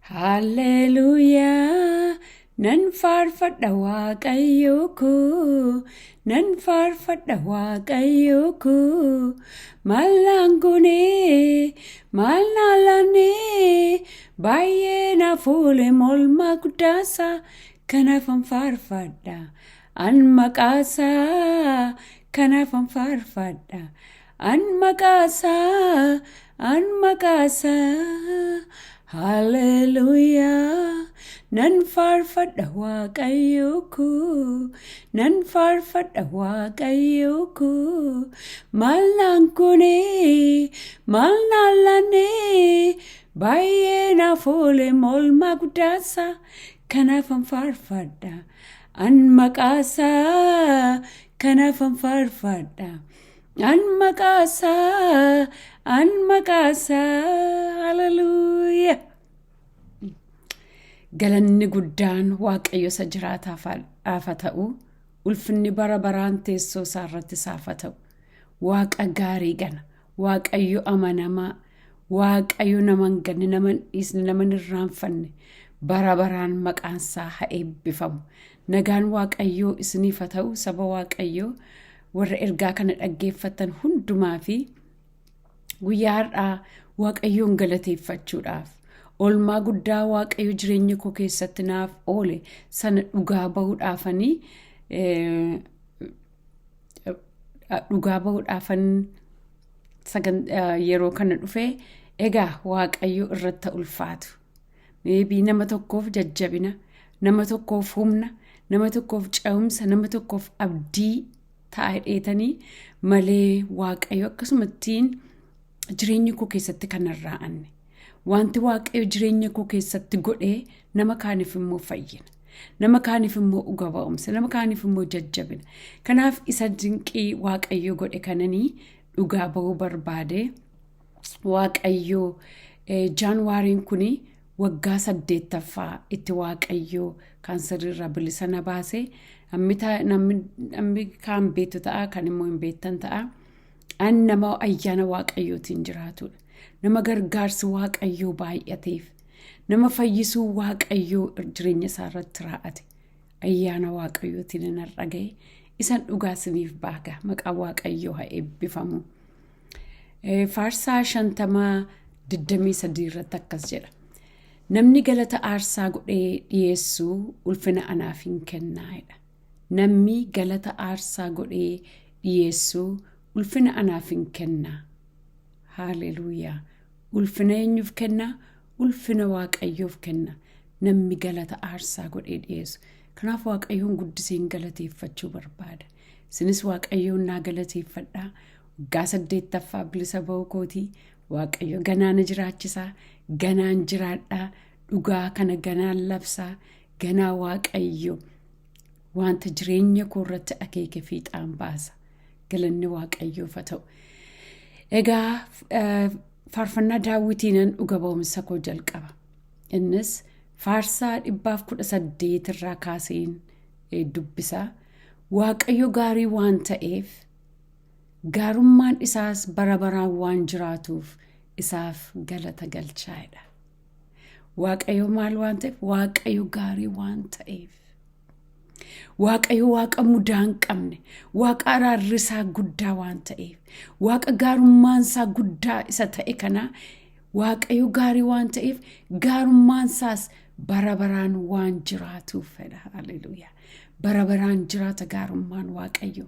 Haalleluuyaa nan faarfadha Waaqayyoo koo, nan faarfadha Waaqayyoo koo. Maal naan goonee, maal naan laannee, baay'ee naaf oole molmaa guddaasaa, kanaafan faarfadha an maqaasaa, kanaafan faarfadha an maqaasaa, an maqaasaa. Haalleluuyaa nan faarfadha Waaqayyoo koo, nan faarfadha Waaqayyoo koo. Maal naan goonee, maal naan laannee, baay'ee naaf oole molmaa guddaasaa, kanaafan faarfadha an maqaasaa, kanaafan faarfadha an maqaasaa, an maqaasaa. Haalleluuyaa. Galanni guddaan Waaqayyo isa jiraataaf haa ta'u, ulfinni bara baraan teessoo isaa irratti isaaf haa ta'u. Waaqa gaarii gana, Waaqayyo amanamaa, Waaqayyo nama hin ganne, nama hin dhiisne, nama hin irraanfanne, bara baraan maqaan isaa haa eebbifamu. Nagaan Waaqayyoo isiniif haa ta'u, saba Waaqayyoo warra ergaa kana dhaggeeffattan hundumaa fi guyyaa har'aa Waaqayyoon galateeffachuudhaaf oolmaa guddaa Waaqayyo jireenya koo keessatti naaf oole sana dhugaa bahuudhaafanii dhugaa bahuudhaafan yeroo kana dhufe. Egaa Waaqayyo irratti ulfaatu. Maybe nama tokkoof jajjabina, nama tokkoof humna, nama tokkoof ce'umsa, nama tokkoof abdii ta'a dheetanii malee, Waaqayyo akkasumattiin jireenya koo keessatti kan irraa'anne. Wanti Waaqayyo jireenya koo keessatti godhee nama kaaniif immoo fayyina. Nama kaaniif immoo dhuga ba'umsa, nama kaaniif immoo jajjabina. Kanaaf isa dinqii Waaqayyo godhe kananii dhugaa ba'uu barbaade. Waaqayyo Januaryn kuni waggaa 8ffaa itti Waaqayyo kaansarii bilisa na baase. Namni kaan beektu ta'a, kan immoo hin beektan ta'a. An nama ayyaana Waaqayyootiin jiraatudha. Nama gargaarsi Waaqayyoo baay'ateef, nama fayyisuu Waaqayyoo jireenya isaa irratti raa'ate. Ayyaana Waaqayyootiin nan har'a ga'e. Isan dhugaa isiniif baaga, maqaan Waaqayyoo haa eebbifamu. Faarsaa 50:23 irratti akkas jedha. "Namni galata aarsaa godhee dhiyeessu ulfina anaaf hin kennaa'edha." Namni galata aarsaa godhee dhiyeessu ulfina anaaf hin kennaa. Haaleluuyaa. Ulfina eenyuuf kennaa? Ulfina Waaqayyoof kenna. Namni galata aarsaa godhee dhiyeessu. Kanaaf Waaqayyoon guddiseen galateeffachuu barbaada. Isinis Waaqayyoon naa galateeffadhaa. Waggaa 8ffaa bilisa ba'uu kootii. Waaqayyo ganaa na jiraachisaa. Ganaan jiraadhaa. Dhugaa kana ganaan labsaa. Ganaa Waaqayyo wanta jireenya koo irratti akeeke fiixaan baasa. Galanni Waaqayyoof haa ta'u. Egaa faarfannaa Daawwitiinan dhuga ba'umsa koo jalqaba. Innis Faarsaa 118 irraa kaaseen dubbisa. "Waaqayyo gaarii waan ta'eef, gaarummaan isaas bara baraan waan jiraatuuf, isaaf galata galchaa'edha. Waaqayyo maal waan ta'eef? Waaqayyo gaarii waan ta'eef. Waaqayyo Waaqa mudaa hin qabne, Waaqa araarri isaa guddaa waan ta'eef, Waaqa gaarummaan isaa guddaa isa ta'e kana, Waaqayyo gaarii waan ta'eef, gaarummaan isaas bara baraan waan jiraatuuf fedha. Haleluuyaa. Bara baraan jiraata gaarummaan Waaqayyo.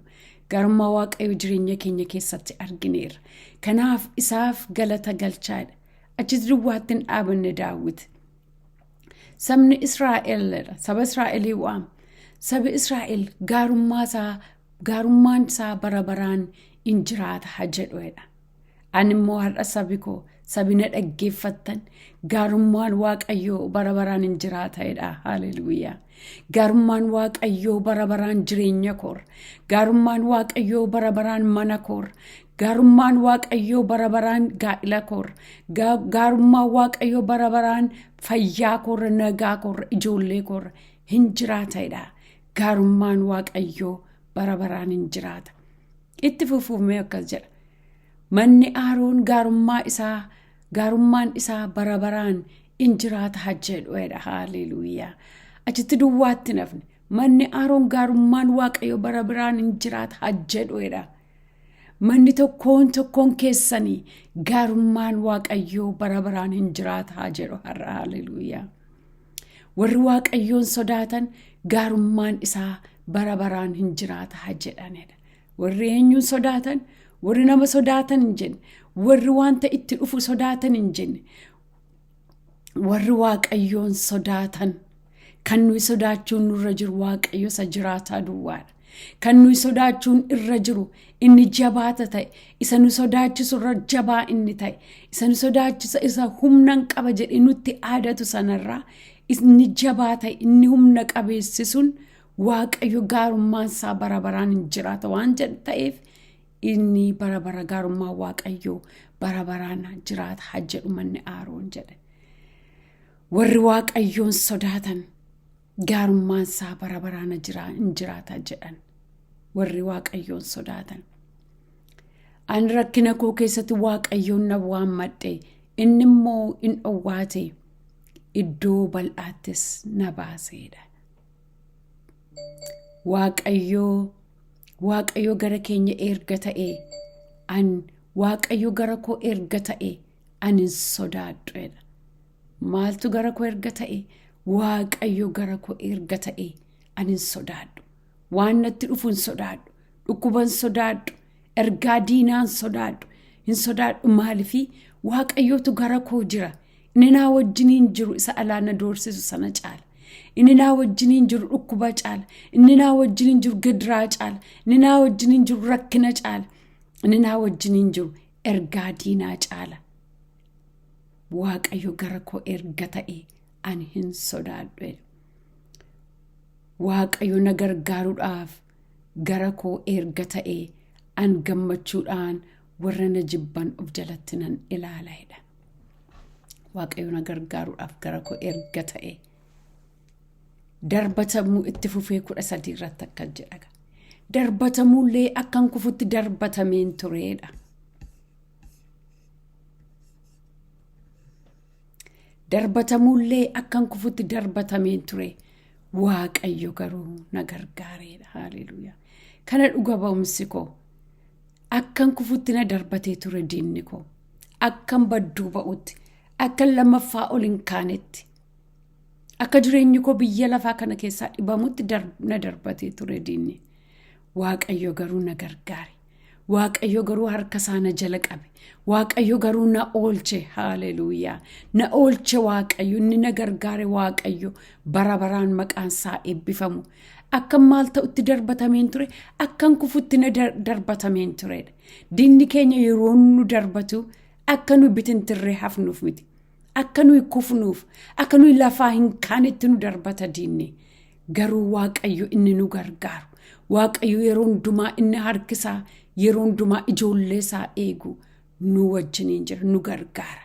Gaarummaa Waaqayyo jireenya keenya keessatti argineerra. Kanaaf isaaf galata galchaadha. Achis duwwaatti hin dhaabanne Daawit. Sabni Israa'el, saba Israa'elii waama. Sabi Israa'el gaarummaa isaa, gaarummaan isaa bara baraan in jiraata haa jedhuedha. Ani immoo har'a sabi koo, sabi na dhaggeeffattan, gaarummaan Waaqayyoo bara baraan hin jiraata. Haleluuyaa. Gaarummaan Waaqayyoo bara baraan jireenya koorra. Gaarummaan Waaqayyoo bara baraan mana koorra. Gaarummaan Waaqayyoo bara baraan gaa'ila koorra. Gaarummaan Waaqayyoo bara baraan fayyaa koorra, nagaa koorra, ijoollee koorra hin jiraatedha. Gaarummaan Waaqayyoo bara baraan hin jiraata. Itti fufuumee akkas jedha. "Manni Aaroon gaarummaa isaa, gaarummaan isaa bara baraan in jiraata haa jedhuedha. Haaleluuyaa. Achitti duwwaatti nafne. Manni Aaroon gaarummaan Waaqayyo bara biraan hin jiraata haa jedhuedha. Manni tokkoon tokkoon keessanii gaarummaan Waaqayyoo bara baraan hin jiraata haa jedhu har'a. Haaleluuyaa. Warri Waaqayyoon sodaatan gaarummaan isaa bara baraan hin jiraata haa jedhanidha. Warri eenyuun sodaatan? Warri nama sodaatan hin jenne. Warri wanta itti dhufu sodaatan hin jenne. Warri Waaqayyoon sodaatan kan nuyi sodaachuun nurra jiru Waaqayyo isa jiraataa duwwaadha. Kan nuyi sodaachuun irra jiru inni jabaata ta'e, isa nu sodaachisu irra jabaa inni ta'e, isa nu sodaachisa isa humnan qaba jedhee nutti aadatu sanarraa inni jabaa ta'e, inni humna qabeessi sun Waaqayyo gaarummaan isaa bara baraan hin jiraata waan jedhu ta'eef inni bara bara gaarummaa Waaqayyoo bara baraan jiraata haa jedhu manni Aaroon jedhe. Warri Waaqayyoon sodaatan gaarummaan isaa bara baraan hin jiraata jedhan. Warri Waaqayyoon sodaatan. Ani rakkina koo keessatti Waaqayyoon na waammadhe, inni immoo in owwaate, iddoo bal'aattis na baaseedha. Waaqayyoo Waaqayyo gara keenya erga ta'e an Waaqayyo gara koo erga ta'e ani hin sodaadhu jedha. Maaltu gara koo erga ta'e? Waaqayyo gara koo erga ta'e ani hin sodaadhu. Waan natti dhufu hin sodaadhu. Dhukkuba hin sodaadhu. Ergaa diinaa hin sodaadhu. Hin sodaadhu maaliifi Waaqayyotu gara koo jira. Inni naa wajjiniin jiru isa alaa na doorsisu sana caala. Inni naa wajjiniin jiru dhukkuba caala. Inni naa wajjiniin jiru gidiraa caala. Inni naa wajjiniin jiru rakkina caala. Inni naa wajjiniin jiru ergaa diinaa caala. Waaqayyo gara koo erga ta'e ani hin sodaadhu. Waaqayyo na gargaaruudhaaf gara koo erga ta'e an gammachuudhaan warra na jibban of jalatti nan ilaala jedha. Waaqayyo na gargaaruudhaaf gara koo erga ta'e darbatamuu itti fufee 13 irratti akkas jedha. Darbatamuullee akkan kufutti darbatameen tureedha. Darbatamuullee akkan kufutti darbatameen ture. Waaqayyo garuu na gargaareedha. Haaleluuyaa. Kana dhuga ba'umsi koo. Akkan kufutti na darbatee ture diinni koo. Akkan badduu ba'utti, akkan lammaffaa ol hin kaanetti, akka jireenyi koo biyya lafaa kana keessaa dhibamutti na darbatee ture diinni. Waaqayyo garuu na gargaare. Waaqayyo garuu harka isaa na jala qabe. Waaqayyo garuu na oolche. Haaleluuyaa. Na oolche Waaqayyo. Inni na gargaare Waaqayyo. Bara baraan maqaan isaa eebbifamu. Akkan maal ta'utti darbatameen ture, akkan kufutti na darbatameen turedha. Diinni keenya yeroo nu darbatu akka nu bitintirree hafnuuf miti. Akka nuyi kufnuuf, akka nuyi lafaa hin kaanetti nu darbata diinni. Garuu Waaqayyo inni nu gargaaru. Waaqayyo yeroo hundumaa inni harkisaa yeroo hundumaa ijoollee isaa eegu nu wajjiniin jira, nu gargaara.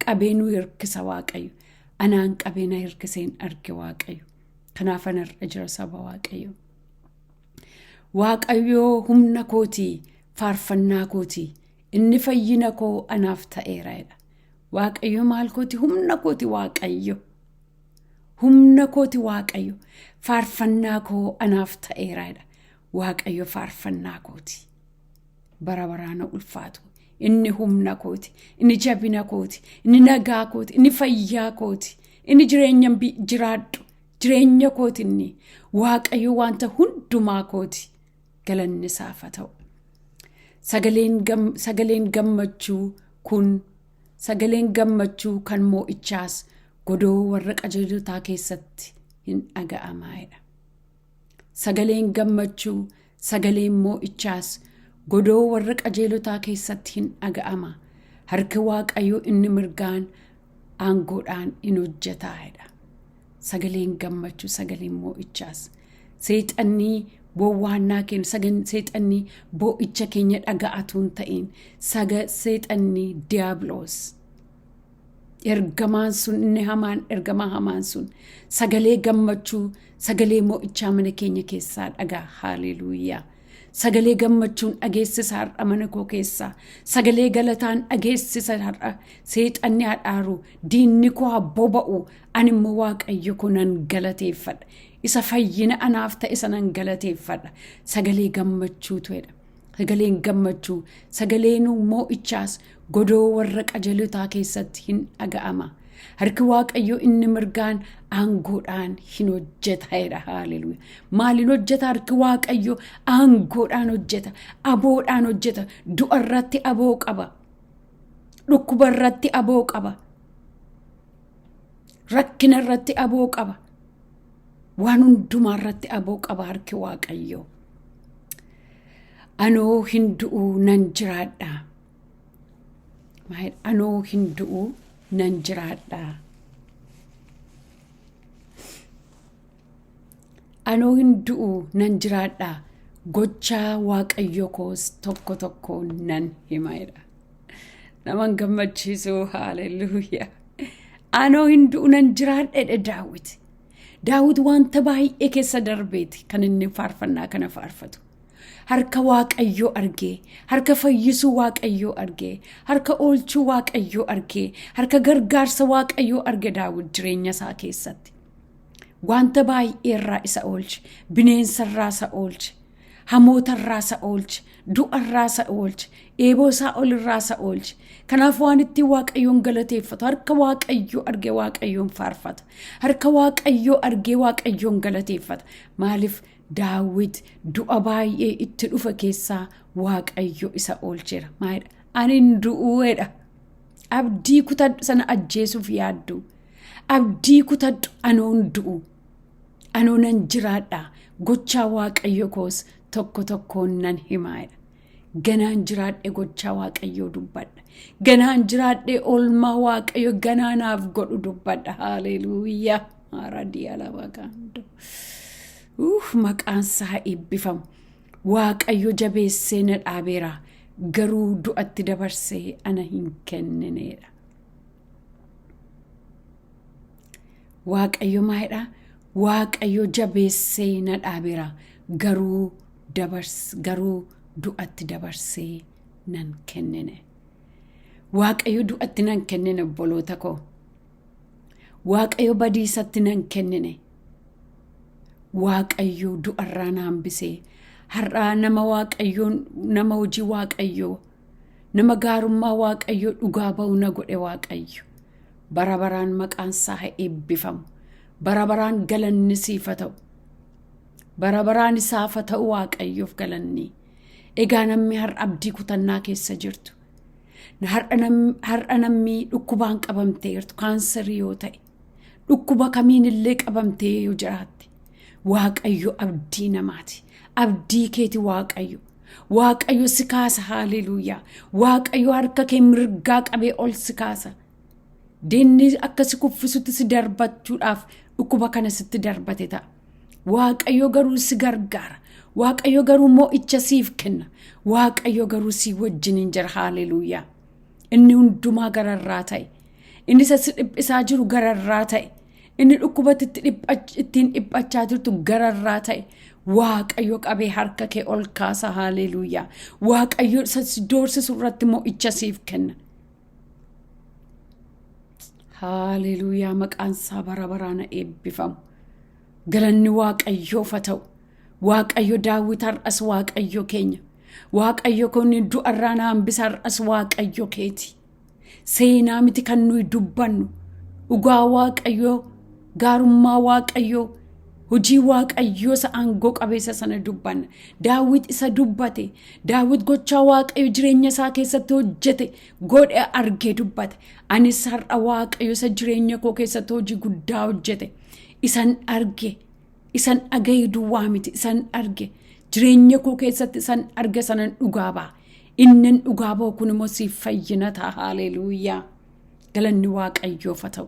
Qabee nu hirkisa Waaqayyo. Anaan qabee na hirkiseen arge Waaqayyo. Kanaaf ana irra jira saba Waaqayyo. Waaqayyo humna kootii, faarfannaa kootii, inni fayyina koo anaaf ta'eera jedha. Waaqayyo maal kooti? Humna kooti Waaqayyo. Humna kooti Waaqayyo. Faarfannaa koo anaaf ta'eera jedha. Waaqayyo faarfannaa kooti. Bara baraana ulfaatu. Inni humna kooti. Inni jabina kooti. Inni nagaa kooti. Inni fayyaa kooti. Inni jireenya jiraadhu. Jireenya kooti inni. Waaqayyo wanta hundumaa kooti. Galanni isaaf haa ta'u. Sagaleen gammachuu kun sagaleen gammachuu kan moo'ichaas godoo warra qajeelotaa keessatti hin dhaga'amaa jedha. Sagaleen gammachuu sagaleen moo'ichaas godoo warra qajeelotaa keessatti hin dhaga'ama. Harki Waaqayyoo inni mirgaan aangoodhaan in hojjetaa jedha. Sagaleen gammachuu sagaleen moo'ichaas. Seexannii bowwaannaa keenya seexannii boo'icha keenya dhaga'atu hin ta'in seexannii diiyaabiloos. Ergamaan sun inni hamaan ergamaa hamaan sun sagalee gammachuu sagalee mo'ichaa mana keenya keessaa dhagaa. Haaleluuyaa. Sagalee gammachuun dhageessisa har'a mana koo keessaa. Sagalee galataan dhageessisa har'a. Seexanni haa dhaaru, diinni koo haa boba'u. Ani immoo Waaqayyo koo nan galateeffadha. Isa fayyina anaaf ta'e isa nan galateeffadha. Sagalee gammachuutu jedha. Sagaleen gammachuu, sagaleen moo'ichaas godoo warra qajeelotaa keessatti hin dhaga'ama. Harki Waaqayyoo inni mirgaan aangoodhaan hin hojjeta jedha. Haaleluuyaa. Maaliin hojjeta harki Waaqayyoo? Aangoodhaan hojjeta. Aboodhaan hojjeta. Du'a irratti aboo qaba. Dhukkuba irratti aboo qaba. Rakkina irratti aboo qaba. Waan hundumaa irratti aboo qaba harki Waaqayyoo. Anoo hin du'u nan jiraadha. Anoo hin du'u nan jiraadha. Anoo hin du'u nan jiraadha. Gochaa Waaqayyo koos tokko tokkoon nan hima jedha. Naman gammachiisu haalelluuyaa. Anoo hin du'u nan jiraadha jedhe Daawit. Daawit wanta baay'ee keessa darbeeti kan inni faarfannaa kana faarfatu. Harka Waaqayyoo argee, harka fayyisuu Waaqayyoo argee, harka oolchuu Waaqayyoo argee, harka gargaarsa Waaqayyoo arge Daawit jireenya isaa keessatti. Wanta baay'ee irraa isa oolche, bineensa irraa isa oolche, hamoota irraa isa oolche, du'a irraa isa oolche, eeboo isaa ol irraa isa oolche. Kanaaf waan ittiin Waaqayyoon galateeffatu, harka Waaqayyoo argee Waaqayyoon faarfata. Harka Waaqayyoo argee Waaqayyoon galateeffata. Maaliif Daawit du'a baay'ee itti dhufe keessaa Waaqayyo isa oolcheera. Maalidha? Ani hin du'uu jedha. Abdii kutadhu sana ajjeesuuf yaaddu. Abdii kutadhu anoo hin du'u. Anoo nan jiraadha. Gochaa Waaqayyo koos tokko tokkoon nan himaa jedha. Ganaan jiraadhe gochaa Waaqayyoo dubbadha. Ganaan jiraadhe oolmaa Waaqayyo ganaa naaf godhu dubbadha. Haaleluuyaa. Maaradii alabaa gaandoo. Uuf maqaan isaa eebbifamu. Waaqayyo jabeessee na dhaabeera. Garuu du'atti dabarsee ana hin kennineedha. Waaqayyo maalidha? Waaqayyo jabeessee na dhaabeera. Garuu dabars garuu du'atti dabarsee nan kennine. Waaqayyo du'atti nan kennine obboloota koo. Waaqayyo badiisatti nan kennine. Waaqayyo du'arraa na hambisee har'aa nama Waaqayyoon nama hojii Waaqayyoo nama gaarummaa Waaqayyoo dhugaa ba'u na godhe Waaqayyo. Bara baraan maqaan isaa haa eebbifamu. Bara baraan galanni siif haa ta'u. Bara baraan isaaf haa ta'u Waaqayyoof galanni. Egaa namni har'a abdii kutannaa keessa jirtu. Har'a namni dhukkubaan qabamtee jirtu kaansarii yoo ta'e dhukkuba kamiin illee qabamtee yoo jiraatte Waaqayyo abdii namaati. Abdii keeti Waaqayyo. Waaqayyo si kaasa haaleluuyaa. Waaqayyo harka kee mirgaa qabee ol si kaasa. Diinni akka si kuffisutti si darbachuudhaaf dhukkuba kana sitti darbate ta'a. Waaqayyo garuu si gargaara. Waaqayyo garuu mo'icha siif kenna. Waaqayyo garuu si wajjiniin jira. Haaleluuyaa. Inni hundumaa gararraa ta'e. Inni isa si dhiphisaa jiru gararraa ta'e. Inni dhukkubatti ittiin dhiphachaa jirtu gararraa ta'e. Waaqayyo qabee harka kee ol kaasa. Haaleluuyaa. Waaqayyo isa si doorsisu irratti mo'icha siif kenna. Haaleluuyaa maqaan isaa bara baraan eebbifamu. Galanni Waaqayyoof haa ta'u. Waaqayyo Daawit har'as Waaqayyo keenya. Waaqayyo kun du'arraa na hambisa har'as Waaqayyo keeti. Seenaa miti kan nuyi dubbannu. Dhugaa Waaqayyoo, gaarummaa Waaqayyoo, hojii Waaqayyoo isa aangoo qabeessa sana dubbanna. Daawit isa dubbate. Daawit gochaa Waaqayyo jireenya isaa keessatti hojjete godhe argee dubbate. Anis har'a Waaqayyo isa jireenya koo keessatti hojii guddaa hojjete. Isan arge, isan dhagaye duwwaa miti, isan arge. Jireenya koo keessatti isan arge sanan dhugaa ba'a. Innin dhugaa ba'u kun immoo siif fayyina ta'a. Haaleluuyaa. Galanni Waaqayyoof haa ta'u.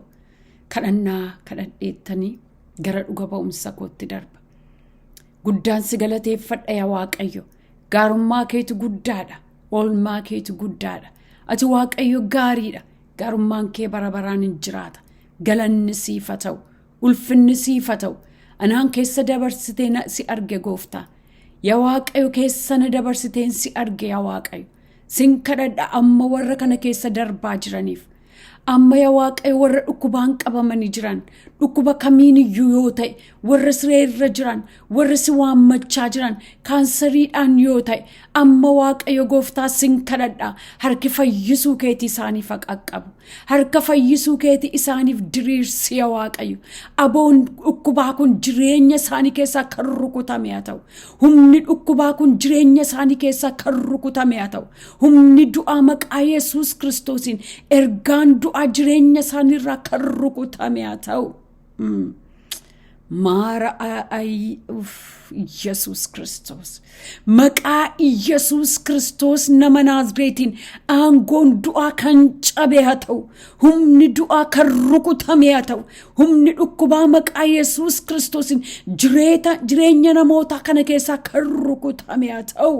Kadhannaa kadhadheettanii gara dhuga ba'umsa kootti darba. Guddaan si galateeffadha yaa Waaqayyo. Gaarummaa keetu guddaadha. Oolmaa keetu guddaadha. Ati Waaqayyo gaariidha. Gaarummaan kee bara baraan hin jiraata. Galanni siif haa ta'u. Ulfinni siif haa ta'u. Anaan keessa dabarsitee si arge gooftaa. Yaa Waaqayyo, keessa na dabarsiteen si arge. Yaa Waaqayyo, sin kadhadha amma warra kana keessa darbaa jiraniif. Amma yaa Waaqayyo, warra dhukkubaan qabamanii jiran, dhukkuba kamiin iyyuu yoo ta'e, warra sireerra jiran, warra si waammachaa jiran, kaansariidhaan yoo ta'e, amma Waaqayyo gooftaa sin kadhadha, harki fayyisuu keetii isaaniif haa qaqqabu. Harka fayyisuu keetii isaaniif diriirsi yaa Waaqayyo. Aboon dhukkubaa kun jireenya isaanii keessaa kan rukutame haa ta'u. Humni dhukkubaa kun jireenya isaanii keessaa kan rukutame haa ta'u. Humni du'aa maqaa Yesuus Kiristoosiin ergaan du'aa jireenya isaaniirraa kan rukutame haa ta'u. Maara Yesuus Kiristoos. Maqaa Yesuus Kiristoos nama Naazreetiin aangoon du'aa kan cabe haa ta'u. Humni du'aa kan rukutame haa ta'u. Humni dhukkubaa maqaa Yesuus Kiristoosiin jireenya namootaa kana keessaa kan rukutame haa ta'u.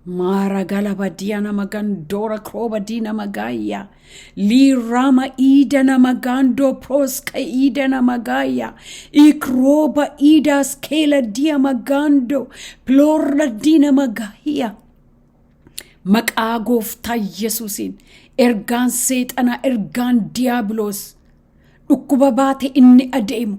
Mara galaba dia nama gandora kroba di nama gaya. Lirama ida nama gando proska ida nama gaya. Ikroba ida skela dia magando. Plorla di nama gaya. Maqaa gooftaa Yesuusiin ergaan seexanaa, ergaan diiyaabiloos, dhukkuba baate inni adeemu,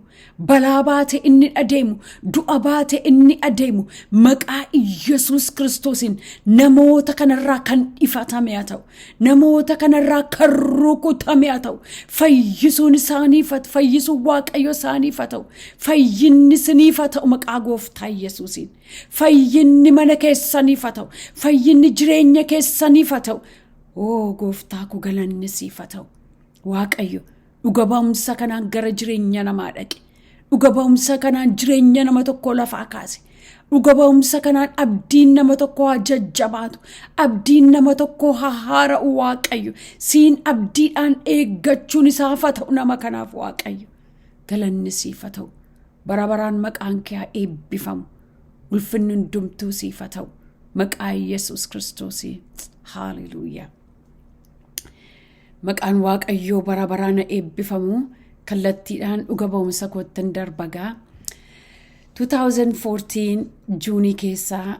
balaa baate inni adeemu, du'a baate inni adeemu, maqaa Yesuus Kiristoosiin namoota kanarraa kan ifatame haa ta'u, namoota kanarraa kan rukutame haa ta'u. Fayyisuun isaaniif haa ta'u, fayyisuun Waaqayyo isaaniif haa ta'u, fayyinni isiniif haa ta'u. Maqaa gooftaa Yesuusiin fayyinni mana keessaniif haa ta'u, fayyinni jireenya keessaniif haa ta'u. Oo gooftaa koo, galanni siif haa ta'u. Waaqayyo, dhuga ba'umsa kanaan gara jireenya namaa dhaqe. Dhuga ba'umsa kanaan jireenya nama tokkoo lafaa kaase. Dhuga ba'umsa kanaan abdiin nama tokkoo haa jajjabaatu. Abdiin nama tokkoo haa haara'u. Waaqayyo, siin abdiidhaan eeggachuun isaaf haa ta'u nama kanaaf. Waaqayyo, galanni siif haa ta'u. Bara baraan maqaan kee haa eebbifamu. Ulfinni hundumtuu siif haa ta'u. Maqaa Yesuus Kiristoosii. Haaleluuyaa. Maqaan Waaqayyoo bara baraan eebbifamu. Kallattiidhaan dhuga ba'umsa koottan darbagaa. 2014 Juunii keessaa,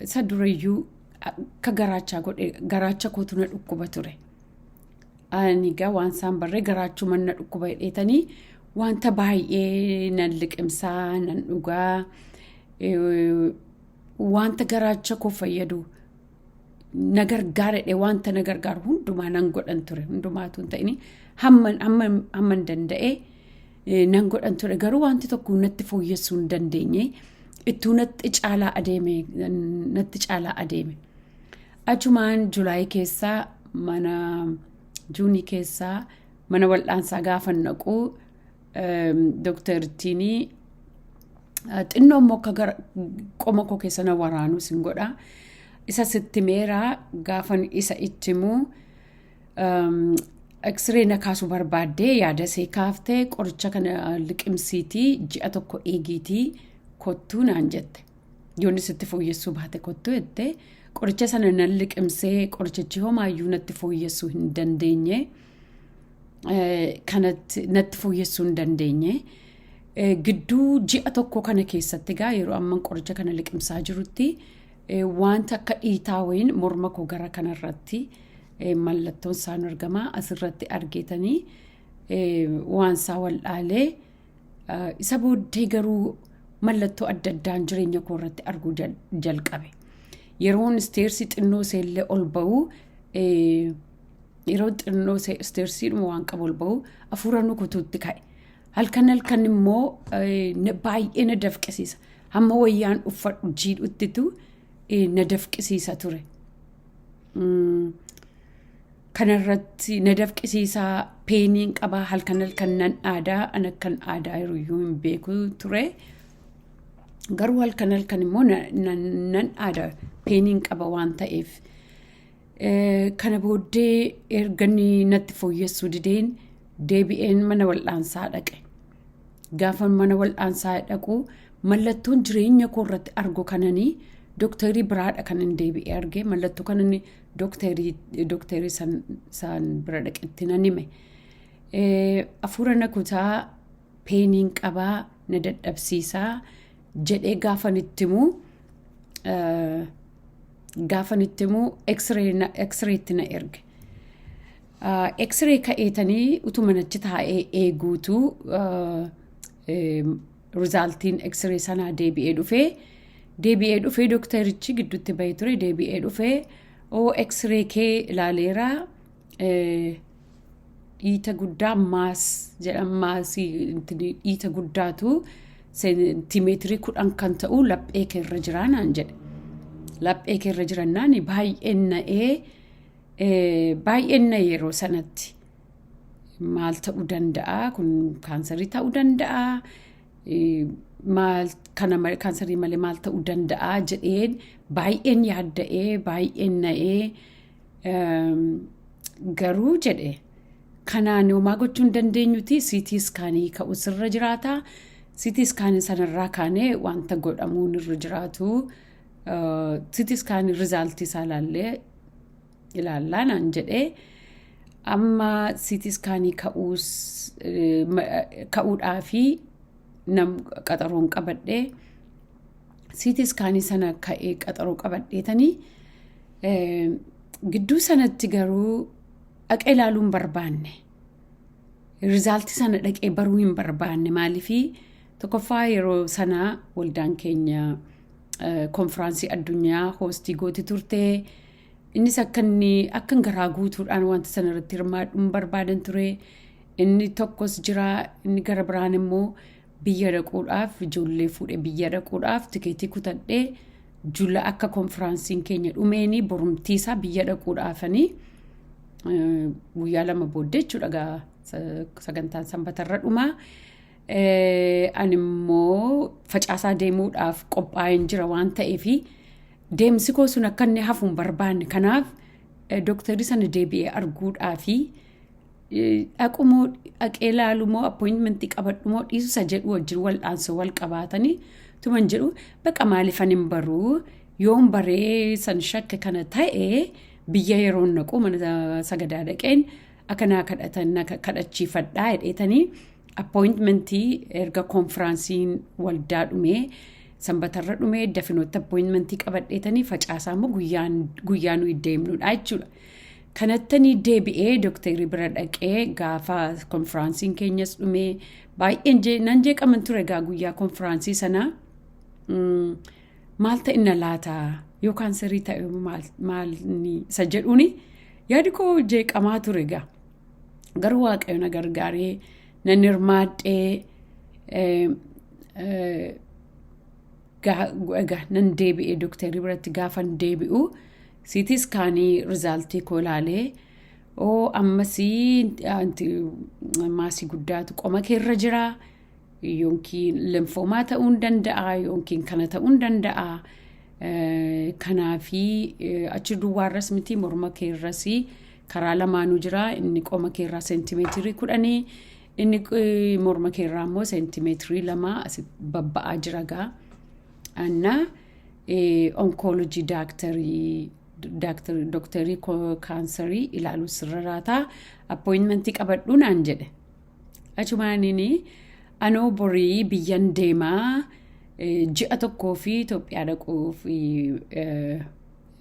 isa durayyuu akka garaachaa godhe, garaacha kootu na dhukkuba ture. Ani egaa waan isaan barree garaachuma na dhukkuba jedheetanii wanta baay'ee nan liqimsaa, nan dhugaa, wanta garaacha koo fayyadu na gargaaredhe, wanta na gargaaru hundumaa nan godhan ture. Hundumaatu hin ta'in, hamman danda'e nan godhan ture. Garuu wanti tokko natti fooyyessuu hin dandeenye, ittuu natti caalaa adeeme, natti caalaa adeeme. Achumaan Julaayii keessaa, mana Juunii keessaa mana wal'aansaa gaafa naqu, dooktartiin xinnoo immoo akka gara qoma koo keessa na waraanuu sin godha. Isa sitti meeraa gaafan isa itti himuu, X-ray na kaasuu barbaaddee yaada isee kaaftee, qoricha kana liqimsiitii ji'a tokko eegiitii kottuu naan jette. Yoonni sitti fooyyessuu baate kottuu jette. Qoricha sana nan liqimsee, qorichichi homaayyuu natti fooyyessuu hin dandeenye. Kanatti natti fooyyessuu hin dandeenye. Gidduu ji'a tokko kana keessatti egaa, yeroo amman qoricha kana liqimsaa jirutti, wanta akka dhiitaa wayiin morma koo gara kanarratti mallattoon isaan argama asirratti argeetanii waan isaa wal'aalee. Isa booddee garuu mallattoo adda addaan jireenya koo irratti arguu jalqabe. Yeroon stairs xinnoo iseellee ol ba'u, yeroo xinnoo stairsiidhuma waan qabu ol ba'u, hafuura nu kutuutti ka'e. Halkan halkan immoo baay'ee na dafqisiisa. Hamma wayyaan uffadhu jiidhuttitu na dafqisiisa ture. Kanarratti na dafqisiisaa, painiin qabaa, halkan halkan nan aadaa. An akkan aadaa yerooyyuu hin beeku ture. Garuu halkan halkan immoo nan aada, painiin qaba waan ta'eef. Kana booddee erga inni natti fooyyessuu dideen deebi'een mana wal'aansaa dhaqe. Gaafa mana wal'aansaa dhaqu, mallattoon jireenya koo irratti argu kananii dooktarii biraadha kan hin deebi'ee arge. Mallattoo kanan dooktarii san bira dhaqetti nan hime. Hafuura na kutaa, painiin qabaa, na dadhabsiisaa jedhee gaafan itti himu X-raytti na erge. X-ray ka'eetanii utuma achi taa'ee eeguutu resultiin X-ray sanaa deebi'ee dhufee, doktarichi gidduutti bahee ture, deebi'ee dhufee, "Oo, X-ray kee ilaaleera, dhiita guddaa mass jedhama, massii dhiita guddaatu seentimeetirii 10 kan ta'u laphee kee irra jira" naan jedhe. Laphee kee irra jirannaan baay'een na'ee, baay'een na'e yeroo sanatti. Maal ta'uu danda'a? Kun kaansarii ta'uu danda'a? Maal kana, kaansarii malee maal ta'uu danda'a jedheen baay'een yaadda'ee, baay'een na'ee. Garuu jedhe, kanaan homaa gochuu hin dandeenyuti, CT scanii ka'u sirra jiraata. CT scanii sanarraa kaanee wanta godhamuun irra jiraatu CT scanii resultii isaa ilaallee ilaallaa naan jedhee. Amma CT scanii ka'uus ka'uudhaa fi nam qaxaroon qabadhee, CT scanii sana ka'ee qaxaroo qabadheetanii, gidduu sanatti garuu dhaqee ilaaluu hin barbaanne. Resultii sana dhaqee baruu hin barbaanne. Maaliifii, tokkoffaa yeroo sana waldaan keenya konfiraansii addunyaa hostii gooti turte. Innis akka inni akka garaa guutuudhaan wanta sana irratti hirmaadhu hin barbaadan ture. Inni tokkos jira, inni gara biraan immoo biyya dhaquudhaaf, ijoollee fuudhee biyya dhaquudhaaf tikeetii kutadhee, jula akka konfiraansiin keenya dhumeeni borumtiisaa biyya dhaquudhaafanii guyyaa 2 booddee jechuudha gaa, sagantaan sanbatarra dhumaa. Ani immoo facaasaa deemuudhaaf qophaa'een jira waan ta'eefi deemsi koo sun akka inni hafu hin barbaanne. Kanaaf dooktarii sana deebi'ee arguudhaafi dhaqumoo, dhaqee ilaalumoo, appointmentii qabadhumoo dhiisusa jedhu wajjin wal'aansoo wal qabaatanii tuman jedhu, baqa maaliifan hin baruu, yoon baree san shakke kana ta'e, biyya yeroon naqu mana sagadaa dhaqeen akka naa kadhatan na kadhachiifadhaa jedheetanii, appointmentii erga konfiraansiin waldaa dhumee, sanbatarra dhumee, dafinootti appointmentii qabadheetanii, facaasaa immoo guyyaa nuyi deemnudha jechuudha. Kanattanii deebi'ee dooktarii bira dhaqee, gaafa konfiraansiin keenyas dhumee baay'een nan jeeqaman ture egaa. Guyyaa konfiraansii sanaa maal ta'inna laata, yoo kaansarii ta'e maal isa jedhuuni yaadi koo jeeqamaa ture egaa. Garuu Waaqayyo na gargaaree nan hirmaadhee, egaa nan deebi'ee dooktarii biratti. Gaafan deebi'u CT scanii resultii koo ilaalee, "Oo, ammasii massii guddaatu qoma keerra jira, yookiin lymphoma ta'uu hin danda'a yookiin kana ta'uu hin danda'a. Kanaafi achi duwwaarras miti, morma keerras karaa lamaanuu jira. Inni qoma keerraa seentimeetirii 10, inni morma keerraa immoo seentimeetirii 2 asi babba'aa jira gaa. Anna oncology daaktarii, dooktarii kaansarii ilaaluu sirra raataa, appointmentii qabadhu" naan jedhe. Achumaaniin anoo borii biyyan deemaa, ji'a tokkoo fi Itoophiyaa dhaquuf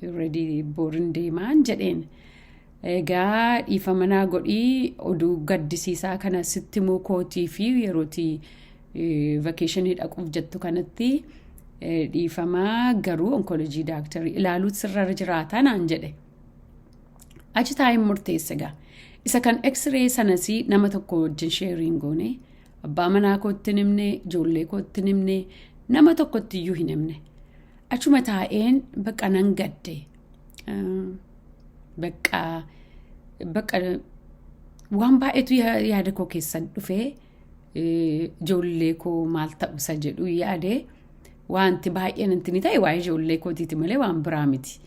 ready, borin deemaan jedheen. Egaa dhiifama naa godhii, oduu gaddisiisaa kana sitti himuu kootii fi yerootii vacationii dhaquuf jettu kanatti dhiifamaa, garuu oncology daaktarii ilaaluu sirra jiraataa naan jedhe. Achi taa'een murteesse gaa. Isa kan X-ray sanas nama tokko wajjin shareiin goone, abbaa manaa kootti hin himne, ijoollee kootti hin himne, nama tokkotti iyyuu hin himne. Achuma taa'een baqa nan gadde. Bakka bakka waan baay'eetu yaada koo keessa dhufee, ijoollee koo maal ta'u isa jedhu yaade. Wanti baay'een inti ta'e waa'ee ijoollee kootiiti malee waan biraa miti.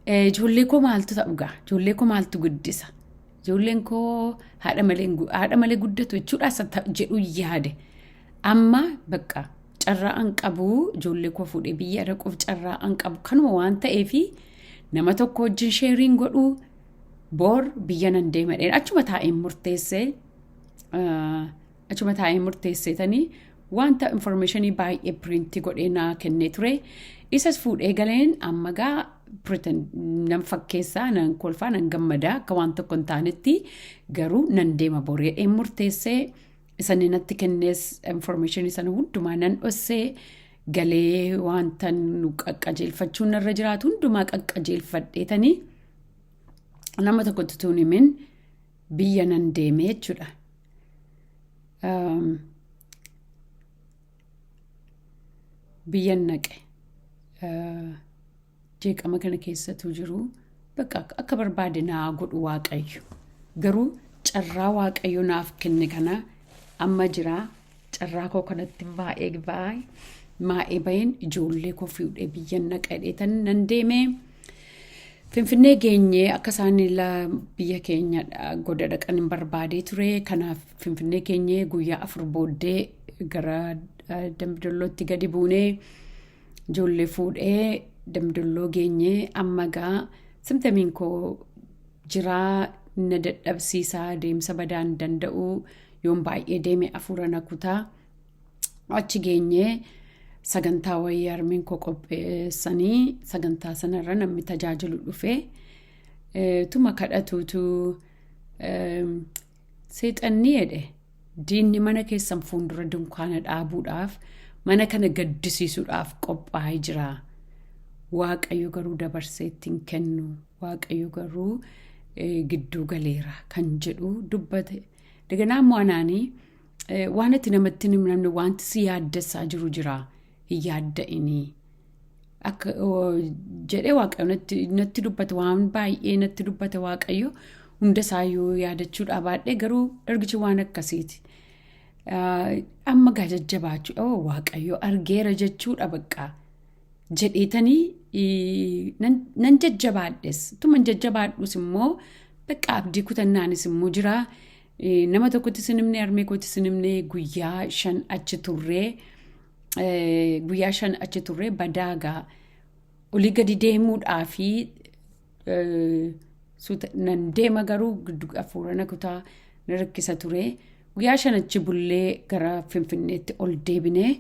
Ijoollee koo maaltu ta'u gaa? Ijoollee koo maaltu guddisa? Ijoolleen koo haadha malee guddatu jechuudha isa jedhu yaade. Amma bakka carraa an qabu, ijoollee koo fuudhee biyya dhaquuf carraa an qabu kanuma waan ta'eefi nama tokko wajjin shareiin godhuu, boor biyya nan deema dheen achuma taa'een murteessee. Achuma taa'een murteesseetanii Wanta informationii baay'ee print godhee naa kennee ture. Isas fuudhee galeen amma gaa nan fakkeessaa, nan kolfaa, nan gammadaa akka waan tokko hin taanetti, garuu nan deema boreedheen murteessee, isani natti kennees informationii sana hundumaa nan dhossee galee, wanta nu qaqqajeelfachuun narra jiraatu hundumaa qaqqajeelfadheetanii nama tokkotti tuun himin biyya nan deeme jechuudha. Biyyan naqe. Jeeqama kana keessatu jiru bakka akka barbaade naa godhu Waaqayyo. Garuu carraa Waaqayyo naaf kenne kana amma jira. Carraa koo kanatti baay'ee baay'ee maa'ee baheen ijoollee koo fuudhee biyyan naqadheetan nan deeme. Finfinnee geenyee akka isaan biyya keenya goda dhaqan hin barbaadee ture. Kanaaf Finfinnee geenyee guyyaa 4 booddee gara Dambidollootti gadi buunee, ijoollee fuudhee Dambidolloo geenyee, amma gaa symptomiin koo jiraa, na dadhabsiisaa, deemsa badaa hin danda'u, yoon baay'ee deeme afuura na kutaa. Achi geenyee sagantaa wayii harmeen koo qopheessanii, sagantaa sanarra namni tajaajilu dhufee tuma kadhatuutu, "Seexanni," jedhe, "diinni mana keessan fuuldura dunkaana dhaabuudhaaf, mana kana gaddisiisuudhaaf qophaa'ee jira. Waaqayyo garuu dabarsee ittiin kennu. Waaqayyo garuu gidduu galeera," kan jedhu dubbate. Daganaa immoo anaanii waan ati namatti hin himne, wanti si yaaddessaa jiru jira. Hin yaadda'inii. Akka jedhee Waaqayyo natti dubbate, waan baay'ee natti dubbate Waaqayyo, hunda isaayyuu yaadachuudhaa baadhee, garuu ergichi waan akkasiiti. Amma gaa jajjabaachuu, Waaqayyo argeera jechuudha bakka jedheetanii nan jajjabaadhes. Tuma jajjabaadhus immoo bakka abdii kutannaanis immoo jira. Nama tokkotti sinimne, harmee kootti sinimne, guyyaa 5 achi turree, guyyaa 5 achi turree, badaagaa olii gadi deemuudhaa fi nan deema, garuu hafuura na kutaa, na rakkisa ture. Guyyaa 5 achi bullee gara Finfinneetti ol deebinee,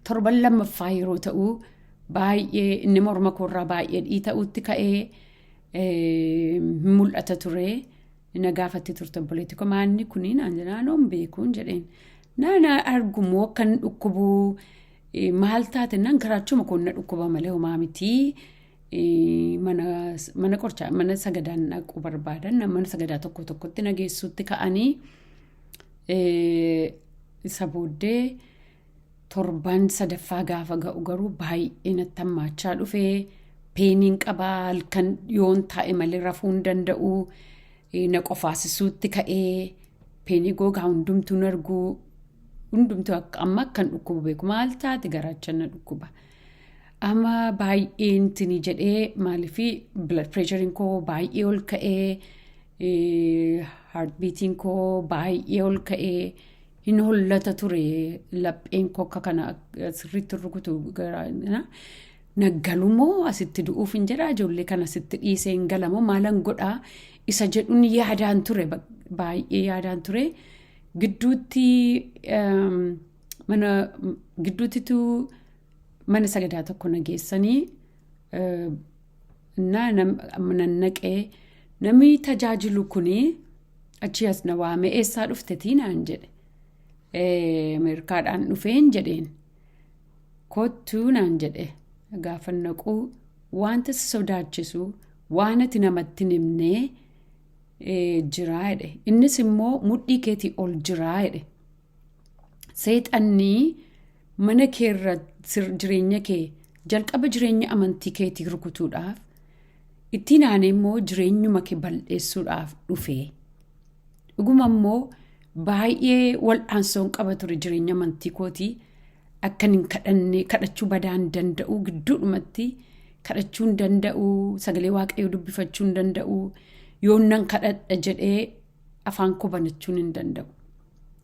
torban lammaffaa yeroo ta'u baay'ee inni morma koorraa baay'ee dhiita'utti ka'ee mul'ata ture. Na gaafatti turte obboleetti koo, "Maanni kuni?" naan jedhaan. "Hin beekuun," jedheen. Naan argumoo akkan dhukkubuu, "Maal taate?" Naan, "Garaachuma koon na dhukkuba malee homaa mitii." Mana qorichaa, mana sagadaan dhaquu barbaadan, mana sagadaa tokko tokkotti na geessuutti ka'anii, isa booddee torban sadaffaa gaafa ga'u garuu baay'ee natti hammaachaa dhufee, painiin qabaa, halkan yoon taa'e malee rafuu hin danda'u, na qofaasisuutti ka'ee, painii gogaa hundumtuu argu, hundumtuu amma akkan dhukkubu beeku. "Maal taate?" "Garaacha na dhukkuba." Amma baay'een tini jedhee, maaliifi blood pressurein koo baay'ee ol ka'ee, heartbeatiin koo baay'ee ol ka'ee, hin hollata ture lapheen koo, akka kana sirriitti rukutu. Naggalumoo asitti du'uuf hin jedhaa, ijoollee kana asitti dhiisee hin galamoo, maalan godhaa isa jedhuun yaadaan ture, baay'ee yaadaan ture. Gidduutti mana gidduuttitu mana sagadaa tokko na geessanii nan naqee, namni tajaajilu kuni achi as na waame, "Eessaa dhuftetii?" naan jedhe. "Ameerikaadhaan dhufeen," jedheen. "Kottuu," naan jedhe. Gaafa naquu, "Wanta si sodaachisu, waan ati namatti hin himnee jiraa," jedhe. "Innis immoo mudhii keetii ol jiraa," jedhe. "Seexanni mana keerra jireenya kee, jalqaba jireenya amantii keetii rukutuudhaaf, ittiin aanee immoo jireenyuma kee bal'eessuudhaaf dhufe." Dhuguma immoo baay'ee wal'aansoon qaba ture jireenya amantii kootii. Akkan hin kadhanne, kadhachuu badaa hin danda'u, gidduudhumatti kadhachuu hin danda'u, sagalee Waaqayyoo dubbifachuu hin danda'u, yoo nan kadhadha jedhee afaan koo banachuun hin danda'u.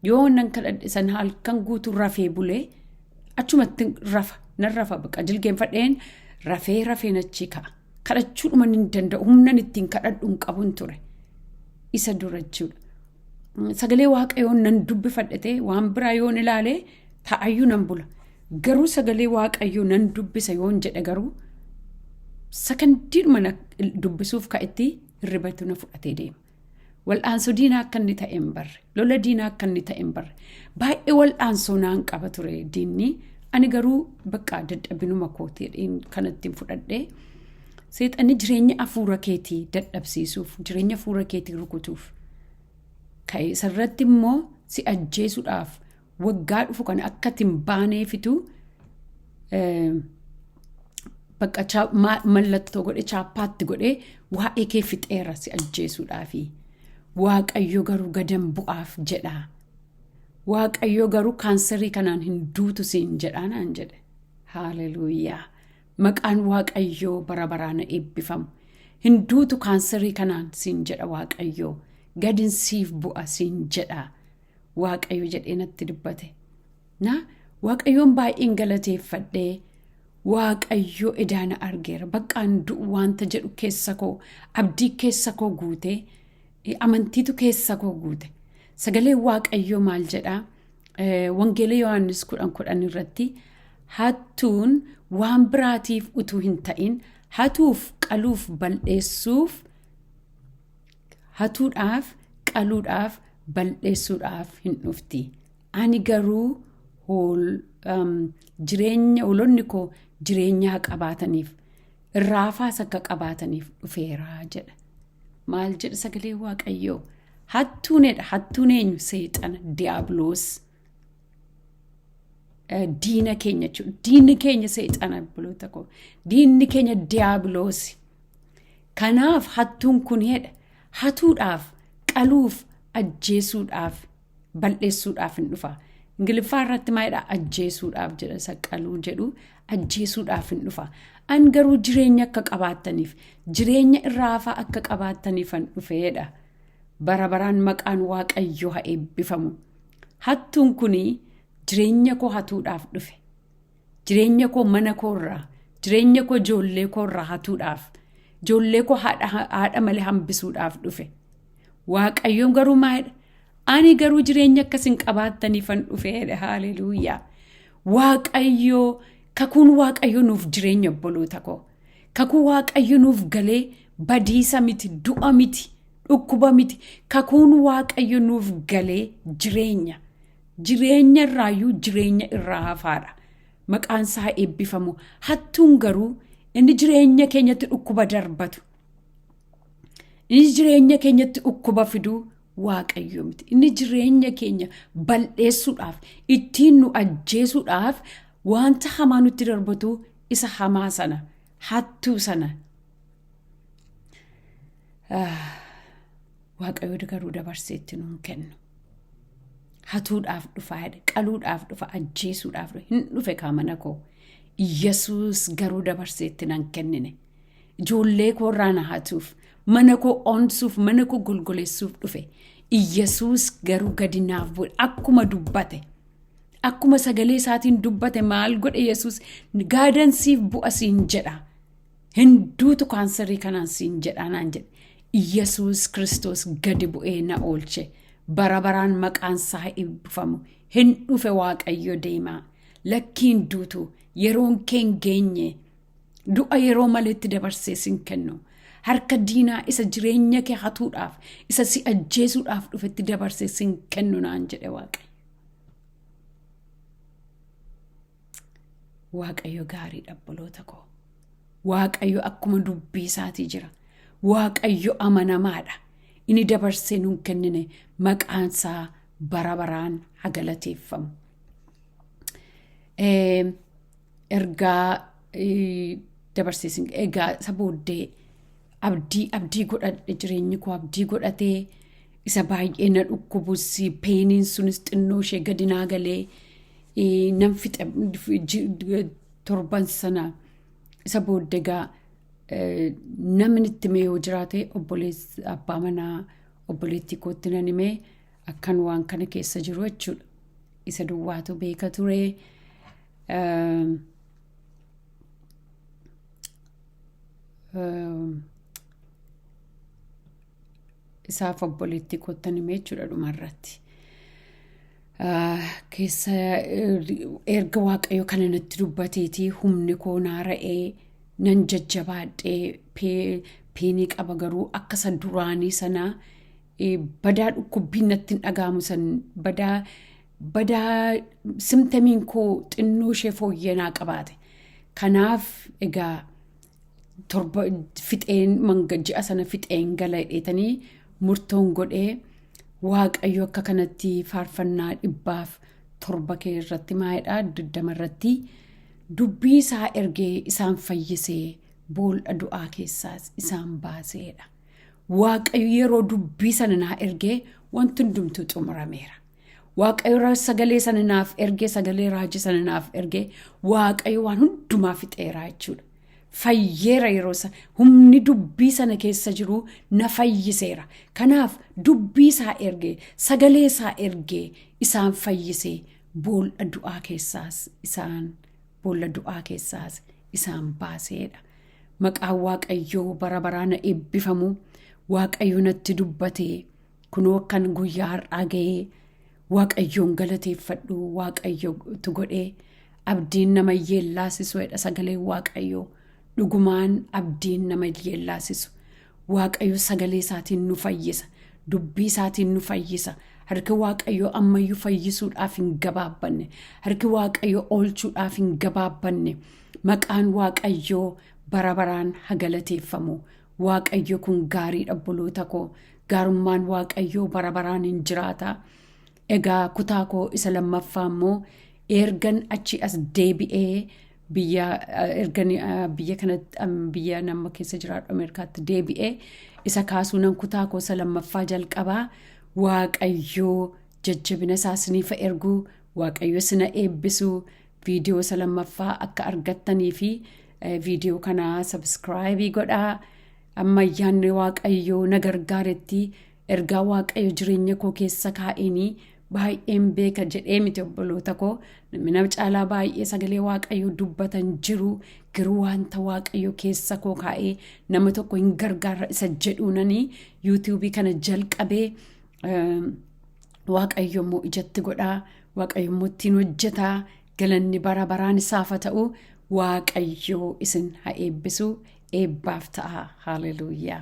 Yoo nan kadhadhe sana halkan guutuu rafee bulee achumatti rafa, nan rafa, baqa jilgeenfadheen rafee rafeen achi ka'a. Kadhachuudhuma hin danda'u, humnan ittiin kadhadhu hin qabun ture. Isa dura jechuudha. Sagalee Waaqayyoon nan dubbifadhe waan biraa yoon ilaale taa'ayyuu nan bula. Garuu sagalee Waaqayyoo nan dubbisa yoon jedhe garuu sakandiidhuma dubbisuuf ka'etti hirribatu na fudhatee deema. Wal'aansoo diinaa akka inni ta'e hin barre. Lola diinaa akka inni ta'e hin barre. Baay'ee wal'aansoo naan qaba ture diinni. Ani garuu bakka dadhabinuma kootii kanatti fudhadhee seexanni jireenya hafuura keetii dadhabsiisuuf, jireenya hafuura keetii rukutuuf ka'e, isarratti immoo si ajjeesuudhaaf waggaa dhufu kana akka itti hin baaneefitu bakka mallattoo godhe, chaappaatti godhee waa'ee kee fixeera si ajjeesuudhaafi. Waaqayyo garuu gadan bu'aaf jedha. Waaqayyo garuu kaansarii kanaan hin duutu siin jedhaa naan jedhe. Haaleluuyaa. Maqaan Waaqayyoo bara baraan eebbifamu. Hin duutu kaansarii kanaan siin jedha Waaqayyoo. Gadin siif bu'a siin jedha. Waaqayyo jedhee natti dubbate. Na Waaqayyoon baay'een galateeffadhee, Waaqayyo edaana argeera. Baqqaan du'u wanta jedhu keessa koo, abdii keessa koo guutee, amantiitu keessa koo guute. Sagaleen Waaqayyoo maal jedhaa? Wangeela Yohaannis 10:10 irratti, hattuun waan biraatiif utuu hin ta'in hatuuf, qaluuf, bal'eessuuf, hatuudhaaf, qaluudhaaf, bal'eessuudhaaf hin dhufti. Ani garuu jireenya hoolonni koo jireenyaa qabaataniif, irraafaas akka qabaataniif dhufeera jedha. Maal jedha sagalee Waaqayyoo? Hattuunedha. Hattuun eenyu? Seexana, diiyaabiloos. Diina keenya jechuudha. Diinni keenya seexana, obboloota koo. Diinni keenya diiyaabiloosi. Kanaaf hattuun kun hedha. Hatuudhaaf, qaluuf, ajjeesuudhaaf, bal'eessuudhaaf hin dhufa. Ingiliffaa irratti maalidha? Ajjeesuudhaaf jedha, isa qaluu jedhu ajjeesuudhaaf hin dhufa. An garuu jireenya akka qabaattaniif, jireenya irraafaa akka qabaattaniif an dhufeedha. Bara baraan maqaan Waaqayyoo haa eebbifamu. Hattuun kuni jireenya koo hatuudhaaf dhufe. Jireenya koo mana koorraa, jireenya koo ijoollee koorraa hatuudhaaf, ijoollee koo haadha malee hambisuudhaaf dhufe. Waaqayyoon garuu maalidha? Ani garuu jireenya akkasin qabaattaniifan dhufeedha. Haaleluuyaa. Waaqayyoo, kakuun Waaqayyoo nuuf jireenya, obboloota koo. Kakuu Waaqayyo nuuf galee badiisa miti, du'a miti, dhukkuba miti. Kakuun Waaqayyo nuuf galee jireenya. Jireenya irraayyuu jireenya irraa hafaadha. Maqaan isaa eebbifamu. Hattuun garuu inni jireenya keenyatti dhukkuba darbatu. Inni jireenya keenyatti dhukkuba fiduu Waaqayyo miti. Inni jireenya keenya bal'eessuudhaaf, ittiin nu ajjeesuudhaaf wanta hamaa nutti darbatu isa hamaa sana, hattuu sana. Waaqayyo garuu dabarsee itti nuun kennu. Hatuudhaaf dhufaa jedhe, qaluudhaaf dhufa, ajjeesuudhaaf dhufa. Hin dhufe kaa mana koo. Yesuus garuu dabarsee itti nan kennine. Ijoollee koo irraa na hatuuf, mana koo onsuuf, mana koo golgoleessuuf dhufe. Yesuus garuu gadi naaf bu'e akkuma dubbate. Akkuma sagalee isaatiin dubbate maal godhe Yesuus? Gaadan siif bu'a siin jedha. Hinduutu kaansarii kanaan siin jedha naan jedhe. Yesuus Kiristoos gadi bu'ee na oolche. Bara baraan maqaan isaa eebbifamu. Hin dhufe Waaqayyo deemaa. Lakkiin duutu, yeroon kee hin geenye. Du'a yeroo maleetti dabarsee sin kennu. Harka diinaa isa jireenya kee hatuudhaaf, isa si ajjeesuudhaaf dhufetti dabarsee sin kennu naan jedhe Waaqayyo. Waaqayyo gaariidha, obboloota koo. Waaqayyo akkuma dubbii isaatii jira. Waaqayyo amanamaadha. Inni dabarsee nuun kennine, maqaan isaa bara baraan haa galateeffamu. Ergaa dabarsee egaa isa booddee abdii godhadhe, jireenyi koo abdii godhatee, isa baay'ee na dhukkubus painiin sunis xinnoo ishee gadi naa galee nan fixe torban sana. Isa booddee egaa namni itti himee yoo jiraate, obboleessi abbaa manaa obboleettii kootti nan himee akkan waan kana keessa jiru jechuudha. Isa duwwaatu beeka ture. Isaaf obboleettii koottan himee jechuudha dhumarratti. Keessa erga Waaqayyo kana natti dubbateetii humni koo naara'ee nan jajjabaadhee painii qaba garuu akka isa duraanii sanaa badaa dhukkubbiin natti hin dhaga'amu san badaa badaa symptomiin koo xinnoo ishee fooyyee qabaate. Kanaaf egaa torba fixeen manga ji'a sana fixeen gala jedheetanii murtoon godhee Waaqayyo akka kanatti faarfannaa 107 kee irratti maayidha 20 irratti dubbii isaa ergee isaan fayyisee boolla du'aa keessaas isaan baaseedha. Waaqayyo yeroo dubbii sana naa ergee wanti hundumtuu xumurameera. Waaqayyo sagalee sana naaf ergee, sagalee raajii sana naaf ergee, Waaqayyo waan hundumaa fixeeraa jechuudha. Fayyeera yeroo sana humni dubbii sana keessa jiru na fayyiseera. Kanaaf dubbii isaa ergee, sagalee isaa ergee isaan fayyisee boolla du'aa keessaas isaan boolla du'aa keessaas isaan baaseedha. Maqaan Waaqayyoo bara baraan na eebbifamu. Waaqayyo natti dubbatee kunoo akkan guyyaa har'aa ga'ee Waaqayyoon galateeffadhu. Waaqayyotu godhee abdiin nama yeellaasisu jedha sagaleen Waaqayyoo. Dhugumaan abdiin nama yeellaasisu. Waaqayyo sagalee isaatiin nu fayyisa. Dubbii isaatiin nu fayyisa. Harki Waaqayyoo ammayyuu fayyisuudhaaf hin gabaabbanne. Harki Waaqayyoo oolchuudhaaf hin gabaabbanne. Maqaan Waaqayyoo bara baraan haa galateeffamu. Waaqayyo kun gaariidha obboloota koo. Gaarummaan Waaqayyoo bara baraan hin jiraata. Egaa kutaa koo isa lammaffaa immoo ergan achi as deebi'ee biyya ergan biyya kanatti biyya nama keessa jiraadhu Ameerikaatti deebi'ee isa kaasuunan kutaa koo isa lammaffaa jalqabaa. Waaqayyoo jajjabina isaa isiniif erguu, Waaqayyo sina eebbisuu. Viidiyoo isa lammaffaa akka argattanii fi viidiyoo kana subscribe godhaa. Amma ayyaanni Waaqayyoo na gargaaretti ergaa Waaqayyo jireenya koo keessa kaa'eenii baay'een beeka jedhee miti obboloota koo. Namni nama caalaa baay'ee sagalee Waaqayyoo dubbatan jiru, garuu wanta Waaqayyo keessa koo kaa'ee nama tokko hin gargaara isa jedhuunanii YouTubeii kana jalqabee. Waaqayyo immoo ijatti godhaa, Waaqayyo immoo ittiin hojjetaa. Galanni bara baraan isaaf haa ta'u. Waaqayyo isin haa eebbisu. Eebbaaf ta'a. Haleluuyaa.